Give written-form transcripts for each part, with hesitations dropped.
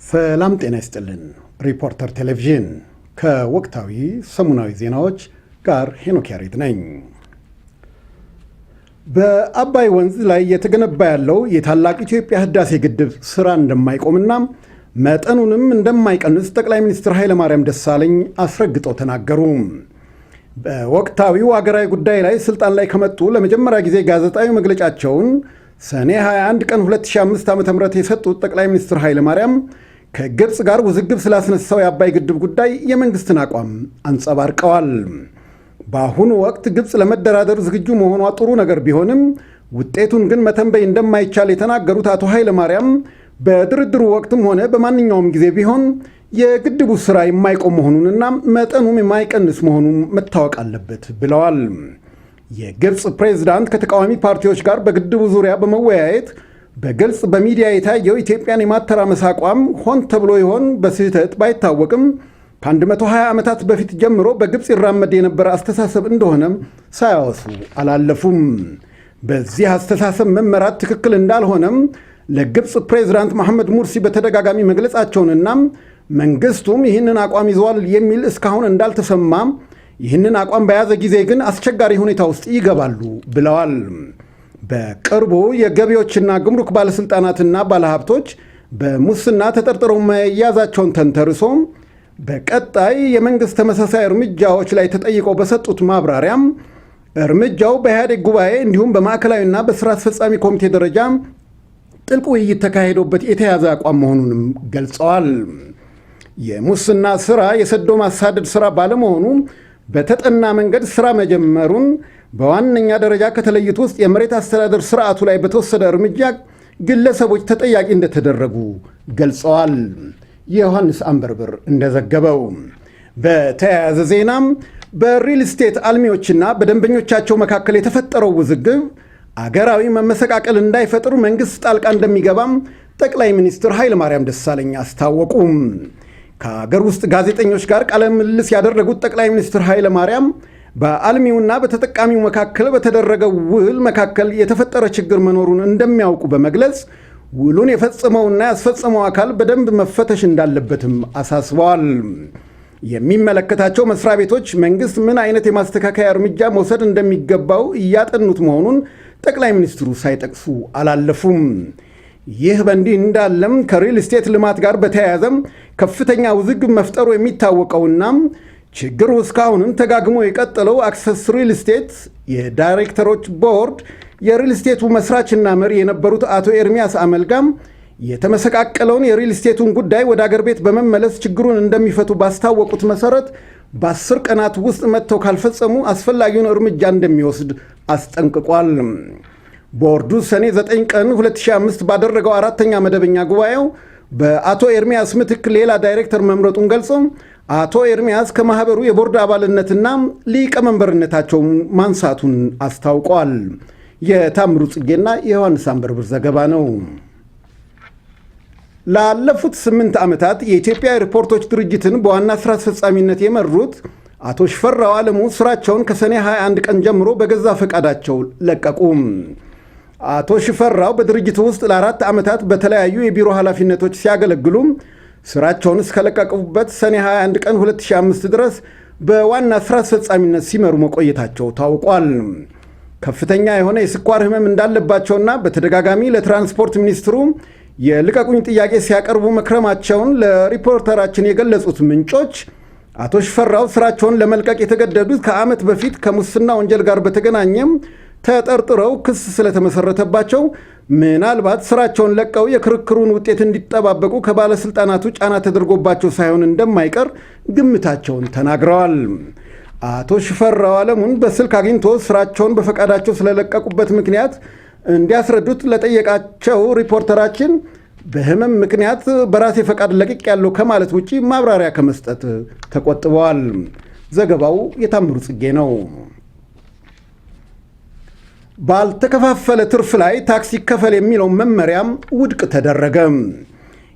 ሰላም ጤና ይስጥልን። ሪፖርተር ቴሌቪዥን ከወቅታዊ ሰሙናዊ ዜናዎች ጋር ሄኖክ ያሬድ ነኝ። በአባይ ወንዝ ላይ እየተገነባ ያለው የታላቅ ኢትዮጵያ ህዳሴ ግድብ ስራ እንደማይቆምና መጠኑንም እንደማይቀንስ ጠቅላይ ሚኒስትር ኃይለማርያም ደሳለኝ አስረግጠው ተናገሩ። በወቅታዊው አገራዊ ጉዳይ ላይ ስልጣን ላይ ከመጡ ለመጀመሪያ ጊዜ ጋዜጣዊ መግለጫቸውን ሰኔ 21 ቀን 2005 ዓ.ም የሰጡት ጠቅላይ ሚኒስትር ኃይለማርያም ከግብፅ ጋር ውዝግብ ስላስነሳው የአባይ ግድብ ጉዳይ የመንግስትን አቋም አንጸባርቀዋል። በአሁኑ ወቅት ግብፅ ለመደራደር ዝግጁ መሆኗ ጥሩ ነገር ቢሆንም ውጤቱን ግን መተንበይ እንደማይቻል የተናገሩት አቶ ኃይለማርያም በድርድሩ ወቅትም ሆነ በማንኛውም ጊዜ ቢሆን የግድቡ ስራ የማይቆም መሆኑንና መጠኑም የማይቀንስ መሆኑን መታወቅ አለበት ብለዋል። የግብፅ ፕሬዝዳንት ከተቃዋሚ ፓርቲዎች ጋር በግድቡ ዙሪያ በመወያየት በግልጽ በሚዲያ የታየው ኢትዮጵያን የማተራመስ አቋም ሆን ተብሎ ይሆን በስህተት ባይታወቅም ከ120 ዓመታት በፊት ጀምሮ በግብፅ ይራመድ የነበረ አስተሳሰብ እንደሆነም ሳያወሱ አላለፉም። በዚህ አስተሳሰብ መመራት ትክክል እንዳልሆነም ለግብፅ ፕሬዝዳንት መሐመድ ሙርሲ በተደጋጋሚ መግለጻቸውንና መንግስቱም ይህንን አቋም ይዘዋል የሚል እስካሁን እንዳልተሰማ፣ ይህንን አቋም በያዘ ጊዜ ግን አስቸጋሪ ሁኔታ ውስጥ ይገባሉ ብለዋል። በቅርቡ የገቢዎችና ጉምሩክ ባለሥልጣናትና ባለሀብቶች በሙስና ተጠርጥረው መያዛቸውን ተንተርሶ በቀጣይ የመንግሥት ተመሳሳይ እርምጃዎች ላይ ተጠይቀው በሰጡት ማብራሪያም እርምጃው በኢህአዴግ ጉባኤ እንዲሁም በማዕከላዊና በስራ አስፈጻሚ ኮሚቴ ደረጃ ጥልቅ ውይይት ተካሂዶበት የተያዘ አቋም መሆኑንም ገልጸዋል። የሙስና ስራ የሰዶ ማሳደድ ስራ ባለመሆኑ በተጠና መንገድ ስራ መጀመሩን፣ በዋነኛ ደረጃ ከተለዩት ውስጥ የመሬት አስተዳደር ስርዓቱ ላይ በተወሰደ እርምጃ ግለሰቦች ተጠያቂ እንደተደረጉ ገልጸዋል። የዮሐንስ አንበርብር እንደዘገበው። በተያያዘ ዜናም በሪል ስቴት አልሚዎችና በደንበኞቻቸው መካከል የተፈጠረው ውዝግብ አገራዊ መመሰቃቀል እንዳይፈጥር መንግስት ጣልቃ እንደሚገባም ጠቅላይ ሚኒስትር ኃይለማርያም ደሳለኝ አስታወቁም። ከአገር ውስጥ ጋዜጠኞች ጋር ቃለ ምልልስ ያደረጉት ጠቅላይ ሚኒስትር ኃይለማርያም በአልሚውና በተጠቃሚው መካከል በተደረገው ውል መካከል የተፈጠረ ችግር መኖሩን እንደሚያውቁ በመግለጽ ውሉን የፈጸመውና ያስፈጸመው አካል በደንብ መፈተሽ እንዳለበትም አሳስበዋል። የሚመለከታቸው መስሪያ ቤቶች መንግስት ምን አይነት የማስተካከያ እርምጃ መውሰድ እንደሚገባው እያጠኑት መሆኑን ጠቅላይ ሚኒስትሩ ሳይጠቅሱ አላለፉም። ይህ በእንዲህ እንዳለም ከሪል ስቴት ልማት ጋር በተያያዘም ከፍተኛ ውዝግብ መፍጠሩ የሚታወቀውና ችግሩ እስካሁንም ተጋግሞ የቀጠለው አክሰስ ሪል ስቴት የዳይሬክተሮች ቦርድ የሪል ስቴቱ መስራችና መሪ የነበሩት አቶ ኤርሚያስ አመልጋም የተመሰቃቀለውን የሪል ስቴቱን ጉዳይ ወደ አገር ቤት በመመለስ ችግሩን እንደሚፈቱ ባስታወቁት መሰረት በ10 ቀናት ውስጥ መጥተው ካልፈጸሙ አስፈላጊውን እርምጃ እንደሚወስድ አስጠንቅቋል። ቦርዱ ሰኔ 9 ቀን 2005 ባደረገው አራተኛ መደበኛ ጉባኤው በአቶ ኤርሚያስ ምትክ ሌላ ዳይሬክተር መምረጡን ገልጾ አቶ ኤርሚያስ ከማኅበሩ የቦርድ አባልነትና ሊቀመንበርነታቸውን ማንሳቱን አስታውቋል። የታምሩ ጽጌና የዮሐንስ አንበርብር ዘገባ ነው። ላለፉት 8 ዓመታት የኢትዮጵያ ሪፖርቶች ድርጅትን በዋና ሥራ አስፈጻሚነት የመሩት አቶ ሽፈራው አለሙ ስራቸውን ከሰኔ 21 ቀን ጀምሮ በገዛ ፈቃዳቸው ለቀቁ። አቶ ሽፈራው በድርጅቱ ውስጥ ለ4 ዓመታት በተለያዩ የቢሮ ኃላፊነቶች ሲያገለግሉ ስራቸውን እስከለቀቁበት ሰኔ 21 ቀን 2005 ድረስ በዋና ስራ አስፈጻሚነት ሲመሩ መቆየታቸው ታውቋል። ከፍተኛ የሆነ የስኳር ህመም እንዳለባቸውና በተደጋጋሚ ለትራንስፖርት ሚኒስትሩ የልቀቁኝ ጥያቄ ሲያቀርቡ መክረማቸውን ለሪፖርተራችን የገለጹት ምንጮች አቶ ሽፈራው ስራቸውን ለመልቀቅ የተገደዱት ከዓመት በፊት ከሙስና ወንጀል ጋር በተገናኘም ተጠርጥረው ክስ ስለተመሰረተባቸው ምናልባት ስራቸውን ለቀው የክርክሩን ውጤት እንዲጠባበቁ ከባለስልጣናቱ ጫና ተደርጎባቸው ሳይሆን እንደማይቀር ግምታቸውን ተናግረዋል። አቶ ሽፈራው አለሙን በስልክ አግኝቶ ስራቸውን በፈቃዳቸው ስለለቀቁበት ምክንያት እንዲያስረዱት ለጠየቃቸው ሪፖርተራችን በህመም ምክንያት በራሴ ፈቃድ ለቅቄያለሁ ከማለት ውጪ ማብራሪያ ከመስጠት ተቆጥበዋል። ዘገባው የታምሩ ጽጌ ነው። ባልተከፋፈለ ትርፍ ላይ ታክስ ይከፈል የሚለው መመሪያም ውድቅ ተደረገ።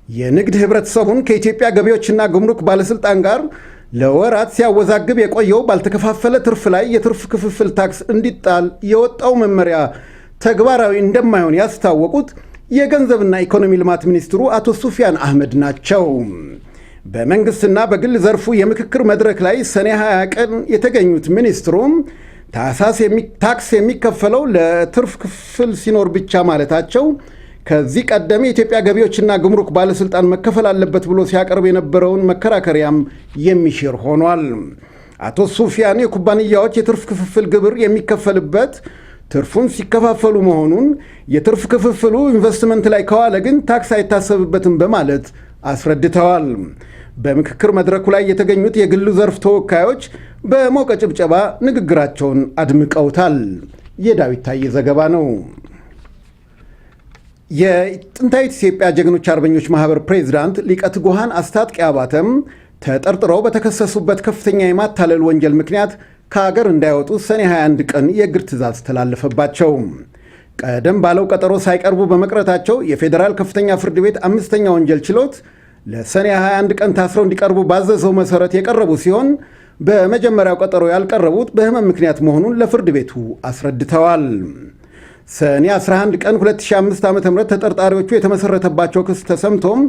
የንግድ ህብረተሰቡን ከኢትዮጵያ ገቢዎችና ጉምሩክ ባለስልጣን ጋር ለወራት ሲያወዛግብ የቆየው ባልተከፋፈለ ትርፍ ላይ የትርፍ ክፍፍል ታክስ እንዲጣል የወጣው መመሪያ ተግባራዊ እንደማይሆን ያስታወቁት የገንዘብና ኢኮኖሚ ልማት ሚኒስትሩ አቶ ሱፊያን አህመድ ናቸው። በመንግስትና በግል ዘርፉ የምክክር መድረክ ላይ ሰኔ 20 ቀን የተገኙት ሚኒስትሩ ታክስ የሚከፈለው ለትርፍ ክፍል ሲኖር ብቻ ማለታቸው ከዚህ ቀደም የኢትዮጵያ ገቢዎችና ጉምሩክ ባለስልጣን መከፈል አለበት ብሎ ሲያቀርብ የነበረውን መከራከሪያም የሚሽር ሆኗል። አቶ ሱፊያን የኩባንያዎች የትርፍ ክፍፍል ግብር የሚከፈልበት ትርፉን ሲከፋፈሉ መሆኑን፣ የትርፍ ክፍፍሉ ኢንቨስትመንት ላይ ከዋለ ግን ታክስ አይታሰብበትም በማለት አስረድተዋል። በምክክር መድረኩ ላይ የተገኙት የግሉ ዘርፍ ተወካዮች በሞቀ ጭብጨባ ንግግራቸውን አድምቀውታል። የዳዊት ታዬ ዘገባ ነው። የጥንታዊት ኢትዮጵያ ጀግኖች አርበኞች ማህበር ፕሬዚዳንት ሊቀ ትጉሃን አስታጥቄ አባተም ተጠርጥረው በተከሰሱበት ከፍተኛ የማታለል ወንጀል ምክንያት ከሀገር እንዳይወጡ ሰኔ 21 ቀን የእግድ ትዕዛዝ ተላለፈባቸው። ቀደም ባለው ቀጠሮ ሳይቀርቡ በመቅረታቸው የፌዴራል ከፍተኛ ፍርድ ቤት አምስተኛ ወንጀል ችሎት ለሰኔ 21 ቀን ታስረው እንዲቀርቡ ባዘዘው መሰረት የቀረቡ ሲሆን፣ በመጀመሪያው ቀጠሮ ያልቀረቡት በህመም ምክንያት መሆኑን ለፍርድ ቤቱ አስረድተዋል። ሰኔ 11 ቀን 2005 ዓ.ም ተጠርጣሪዎቹ የተመሰረተባቸው ክስ ተሰምቶም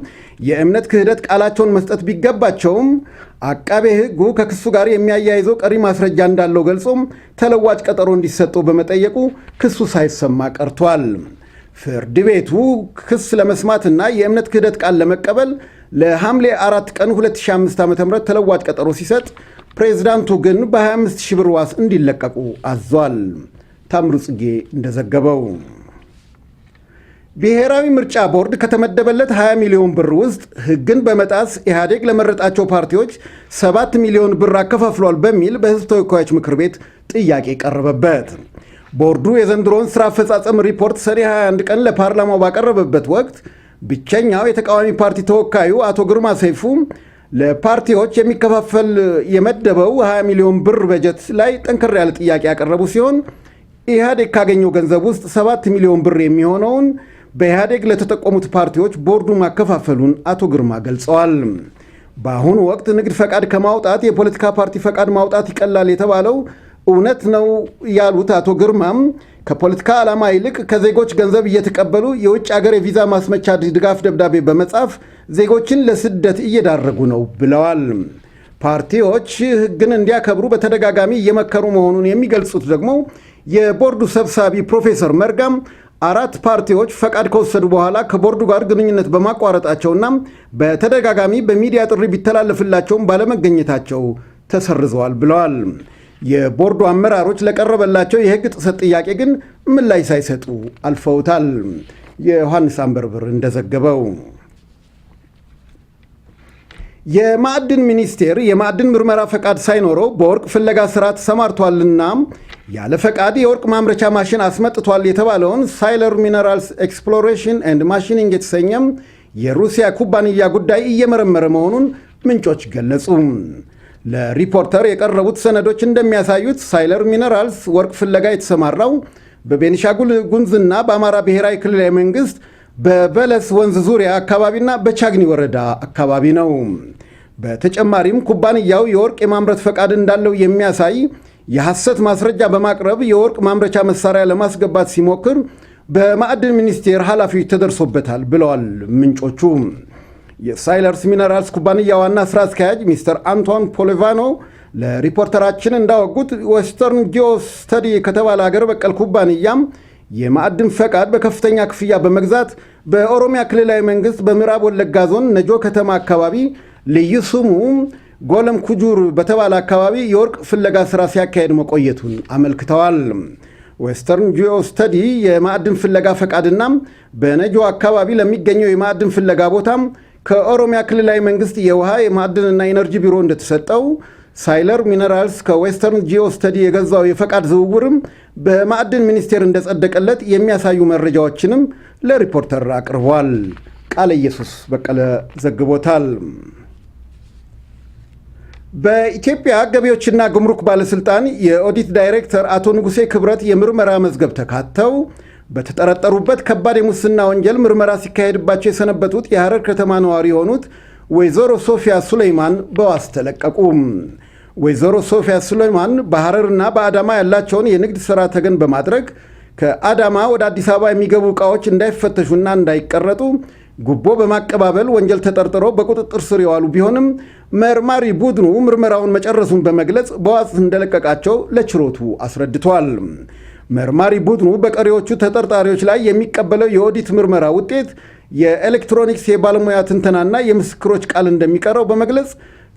የእምነት ክህደት ቃላቸውን መስጠት ቢገባቸውም፣ አቃቤ ሕጉ ከክሱ ጋር የሚያያይዘው ቀሪ ማስረጃ እንዳለው ገልጾም ተለዋጭ ቀጠሮ እንዲሰጠው በመጠየቁ ክሱ ሳይሰማ ቀርቷል። ፍርድ ቤቱ ክስ ለመስማትና የእምነት ክህደት ቃል ለመቀበል ለሐምሌ 4 ቀን 2005 ዓ.ም ተለዋጭ ቀጠሮ ሲሰጥ፣ ፕሬዝዳንቱ ግን በ25 ሺህ ብር ዋስ እንዲለቀቁ አዟል። ታምሩ ጽጌ እንደዘገበው፣ ብሔራዊ ምርጫ ቦርድ ከተመደበለት 20 ሚሊዮን ብር ውስጥ ሕግን በመጣስ ኢህአዴግ ለመረጣቸው ፓርቲዎች 7 ሚሊዮን ብር አከፋፍሏል በሚል በሕዝብ ተወካዮች ምክር ቤት ጥያቄ ቀረበበት። ቦርዱ የዘንድሮውን ስራ አፈጻጸም ሪፖርት ሰኔ 21 ቀን ለፓርላማው ባቀረበበት ወቅት ብቸኛው የተቃዋሚ ፓርቲ ተወካዩ አቶ ግርማ ሰይፉ ለፓርቲዎች የሚከፋፈል የመደበው 20 ሚሊዮን ብር በጀት ላይ ጠንከር ያለ ጥያቄ ያቀረቡ ሲሆን፣ ኢህአዴግ ካገኘው ገንዘብ ውስጥ 7 ሚሊዮን ብር የሚሆነውን በኢህአዴግ ለተጠቆሙት ፓርቲዎች ቦርዱ ማከፋፈሉን አቶ ግርማ ገልጸዋል። በአሁኑ ወቅት ንግድ ፈቃድ ከማውጣት የፖለቲካ ፓርቲ ፈቃድ ማውጣት ይቀላል የተባለው እውነት ነው ያሉት አቶ ግርማም፣ ከፖለቲካ ዓላማ ይልቅ ከዜጎች ገንዘብ እየተቀበሉ የውጭ ሀገር የቪዛ ማስመቻ ድጋፍ ደብዳቤ በመጻፍ ዜጎችን ለስደት እየዳረጉ ነው ብለዋል። ፓርቲዎች ሕግን እንዲያከብሩ በተደጋጋሚ እየመከሩ መሆኑን የሚገልጹት ደግሞ የቦርዱ ሰብሳቢ ፕሮፌሰር መርጋም፣ አራት ፓርቲዎች ፈቃድ ከወሰዱ በኋላ ከቦርዱ ጋር ግንኙነት በማቋረጣቸውና በተደጋጋሚ በሚዲያ ጥሪ ቢተላለፍላቸውም ባለመገኘታቸው ተሰርዘዋል ብለዋል። የቦርዱ አመራሮች ለቀረበላቸው የሕግ ጥሰት ጥያቄ ግን ምላሽ ሳይሰጡ አልፈውታል። የዮሐንስ አንበርብር እንደዘገበው፣ የማዕድን ሚኒስቴር የማዕድን ምርመራ ፈቃድ ሳይኖረው በወርቅ ፍለጋ ስራ ተሰማርቷልና ያለ ፈቃድ የወርቅ ማምረቻ ማሽን አስመጥቷል የተባለውን Sailor Minerals Exploration and Machining የተሰኘም የሩሲያ ኩባንያ ጉዳይ እየመረመረ መሆኑን ምንጮች ገለጹ። ለሪፖርተር የቀረቡት ሰነዶች እንደሚያሳዩት Sailor Minerals ወርቅ ፍለጋ የተሰማራው በቤኒሻንጉል ጉሙዝና በአማራ ብሔራዊ ክልላዊ መንግስት በበለስ ወንዝ ዙሪያ አካባቢና በቻግኒ ወረዳ አካባቢ ነው። በተጨማሪም ኩባንያው የወርቅ የማምረት ፈቃድ እንዳለው የሚያሳይ የሐሰት ማስረጃ በማቅረብ የወርቅ ማምረቻ መሳሪያ ለማስገባት ሲሞክር በማዕድን ሚኒስቴር ኃላፊዎች ተደርሶበታል ብለዋል ምንጮቹ። የ Sailors Minerals ኩባንያ ዋና ስራ አስኪያጅ ሚስተር አንቶን ፖሊቫኖ ለሪፖርተራችን እንዳወጉት፣ Western Geo Study ከተባለ ሀገር በቀል ኩባንያም የማዕድን ፈቃድ በከፍተኛ ክፍያ በመግዛት በኦሮሚያ ክልላዊ መንግስት በምዕራብ ወለጋ ዞን ነጆ ከተማ አካባቢ ልዩ ስሙ ጎለም ኩጁር በተባለ አካባቢ የወርቅ ፍለጋ ስራ ሲያካሄድ መቆየቱን አመልክተዋል። Western Geo Study የማዕድን ፍለጋ ፈቃድና በነጆ አካባቢ ለሚገኘው የማዕድን ፍለጋ ቦታም ከኦሮሚያ ክልላዊ መንግስት የውሃ የማዕድንና ኤነርጂ ቢሮ እንደተሰጠው፣ Sailor Minerals ከ Western Geo Study የገዛው የፈቃድ ዝውውርም በማዕድን ሚኒስቴር እንደጸደቀለት የሚያሳዩ መረጃዎችንም ለሪፖርተር አቅርቧል። ቃለ ኢየሱስ በቀለ ዘግቦታል። በኢትዮጵያ ገቢዎችና ጉምሩክ ባለስልጣን የኦዲት ዳይሬክተር አቶ ንጉሴ ክብረት የምርመራ መዝገብ ተካተው በተጠረጠሩበት ከባድ የሙስና ወንጀል ምርመራ ሲካሄድባቸው የሰነበቱት የሐረር ከተማ ነዋሪ የሆኑት ወይዘሮ ሶፊያ ሱሌይማን በዋስ ተለቀቁ። ወይዘሮ ሶፊያ ሱሌይማን በሐረርና በአዳማ ያላቸውን የንግድ ሥራ ተገን በማድረግ ከአዳማ ወደ አዲስ አበባ የሚገቡ ዕቃዎች እንዳይፈተሹና እንዳይቀረጡ ጉቦ በማቀባበል ወንጀል ተጠርጥረው በቁጥጥር ስር የዋሉ ቢሆንም መርማሪ ቡድኑ ምርመራውን መጨረሱን በመግለጽ በዋስ እንደለቀቃቸው ለችሎቱ አስረድቷል። መርማሪ ቡድኑ በቀሪዎቹ ተጠርጣሪዎች ላይ የሚቀበለው የኦዲት ምርመራ ውጤት፣ የኤሌክትሮኒክስ የባለሙያ ትንተናና የምስክሮች ቃል እንደሚቀረው በመግለጽ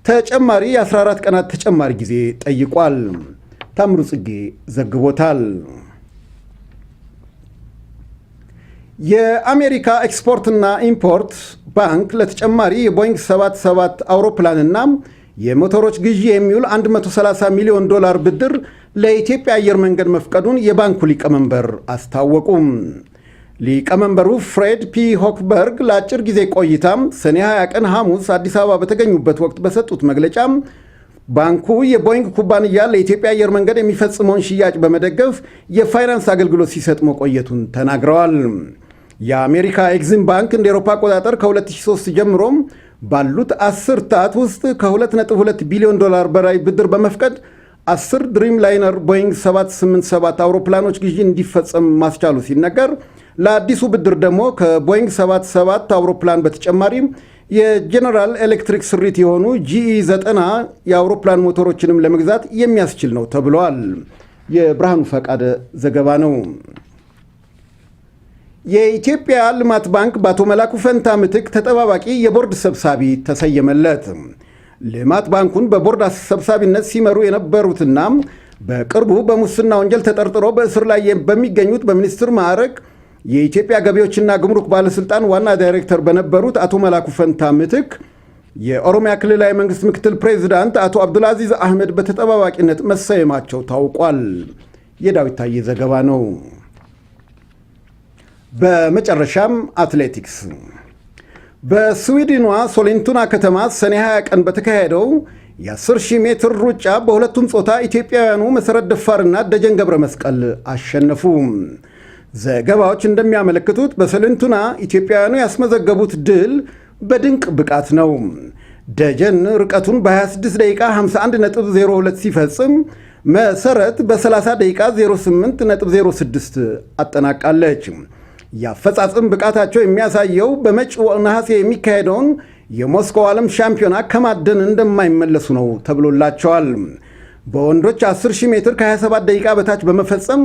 ተጨማሪ የ14 ቀናት ተጨማሪ ጊዜ ጠይቋል። ታምሩ ጽጌ ዘግቦታል። የአሜሪካ ኤክስፖርትና ኢምፖርት ባንክ ለተጨማሪ የቦይንግ 77 አውሮፕላንና የሞተሮች ግዢ የሚውል 130 ሚሊዮን ዶላር ብድር ለኢትዮጵያ አየር መንገድ መፍቀዱን የባንኩ ሊቀመንበር አስታወቁም። ሊቀመንበሩ ፍሬድ ፒ ሆክበርግ ለአጭር ጊዜ ቆይታም ሰኔ 20 ቀን ሐሙስ አዲስ አበባ በተገኙበት ወቅት በሰጡት መግለጫ ባንኩ የቦይንግ ኩባንያ ለኢትዮጵያ አየር መንገድ የሚፈጽመውን ሽያጭ በመደገፍ የፋይናንስ አገልግሎት ሲሰጥ መቆየቱን ተናግረዋል። የአሜሪካ ኤግዚም ባንክ እንደ ኤሮፓ አቆጣጠር ከ2003 ጀምሮም ባሉት አስርታት ውስጥ ከ2.2 ቢሊዮን ዶላር በላይ ብድር በመፍቀድ 10 ድሪም ላይነር ቦይንግ 787 አውሮፕላኖች ግዢ እንዲፈጸም ማስቻሉ ሲነገር፣ ለአዲሱ ብድር ደግሞ ከቦይንግ 77 አውሮፕላን በተጨማሪም የጄኔራል ኤሌክትሪክ ስሪት የሆኑ GE 90 የአውሮፕላን ሞተሮችንም ለመግዛት የሚያስችል ነው ተብሏል። የብርሃኑ ፈቃደ ዘገባ ነው። የኢትዮጵያ ልማት ባንክ በአቶ መላኩ ፈንታ ምትክ ተጠባባቂ የቦርድ ሰብሳቢ ተሰየመለት። ልማት ባንኩን በቦርድ ሰብሳቢነት ሲመሩ የነበሩትና በቅርቡ በሙስና ወንጀል ተጠርጥሮ በእስር ላይ በሚገኙት በሚኒስትር ማዕረግ የኢትዮጵያ ገቢዎችና ጉምሩክ ባለስልጣን ዋና ዳይሬክተር በነበሩት አቶ መላኩ ፈንታ ምትክ የኦሮሚያ ክልላዊ መንግስት ምክትል ፕሬዚዳንት አቶ አብዱልአዚዝ አህመድ በተጠባባቂነት መሰየማቸው ታውቋል። የዳዊት ታዬ ዘገባ ነው። በመጨረሻም አትሌቲክስ። በስዊድኗ ሶሌንቱና ከተማ ሰኔ 20 ቀን በተካሄደው የ10,000 ሜትር ሩጫ በሁለቱም ጾታ ኢትዮጵያውያኑ መሰረት ደፋርና ደጀን ገብረ መስቀል አሸነፉ። ዘገባዎች እንደሚያመለክቱት በሶሌንቱና ኢትዮጵያውያኑ ያስመዘገቡት ድል በድንቅ ብቃት ነው። ደጀን ርቀቱን በ26 ደቂቃ 51.02 ሲፈጽም መሰረት በ30 ደቂቃ 08.06 አጠናቃለች። የአፈጻጸም ብቃታቸው የሚያሳየው በመጪው ነሐሴ የሚካሄደውን የሞስኮ ዓለም ሻምፒዮና ከማደን እንደማይመለሱ ነው ተብሎላቸዋል። በወንዶች 10,000 ሜትር ከ27 ደቂቃ በታች በመፈጸም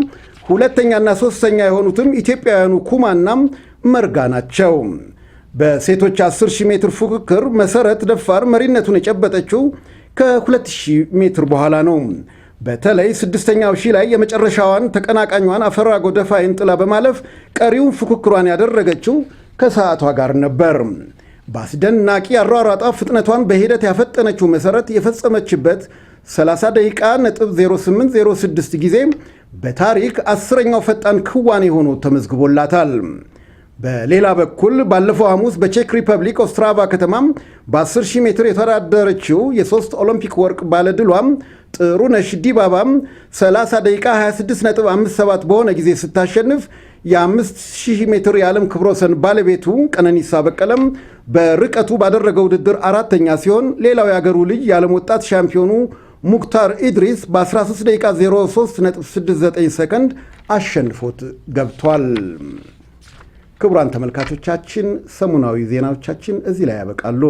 ሁለተኛና ሶስተኛ የሆኑትም ኢትዮጵያውያኑ ኩማና መርጋ ናቸው። በሴቶች 10,000 ሜትር ፉክክር መሰረት ደፋር መሪነቱን የጨበጠችው ከ2000 ሜትር በኋላ ነው። በተለይ ስድስተኛው ሺህ ላይ የመጨረሻዋን ተቀናቃኟን አፈራ ጎደፋይን ጥላ በማለፍ ቀሪውን ፉክክሯን ያደረገችው ከሰዓቷ ጋር ነበር። በአስደናቂ አሯሯጧ ፍጥነቷን በሂደት ያፈጠነችው መሰረት የፈጸመችበት 30 ደቂቃ ነጥብ 0806 ጊዜ በታሪክ 10ኛው ፈጣን ክዋኔ ሆኖ ተመዝግቦላታል። በሌላ በኩል ባለፈው ሐሙስ በቼክ ሪፐብሊክ ኦስትራቫ ከተማም በ10,000 ሜትር የተወዳደረችው የሶስት ኦሎምፒክ ወርቅ ባለድሏም ጥሩነሽ ዲባባም 30 ደቂቃ 26.57 በሆነ ጊዜ ስታሸንፍ የ5000 ሜትር የዓለም ክብረ ወሰን ባለቤቱ ቀነኒሳ በቀለም በርቀቱ ባደረገው ውድድር አራተኛ ሲሆን፣ ሌላው የአገሩ ልጅ የዓለም ወጣት ሻምፒዮኑ ሙክታር ኢድሪስ በ13 ደቂቃ 03.69 ሰከንድ አሸንፎት ገብቷል። ክቡራን ተመልካቾቻችን፣ ሰሙናዊ ዜናዎቻችን እዚህ ላይ ያበቃሉ።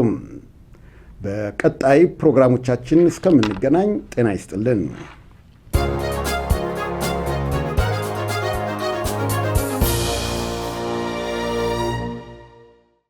በቀጣይ ፕሮግራሞቻችን እስከምንገናኝ ጤና ይስጥልን።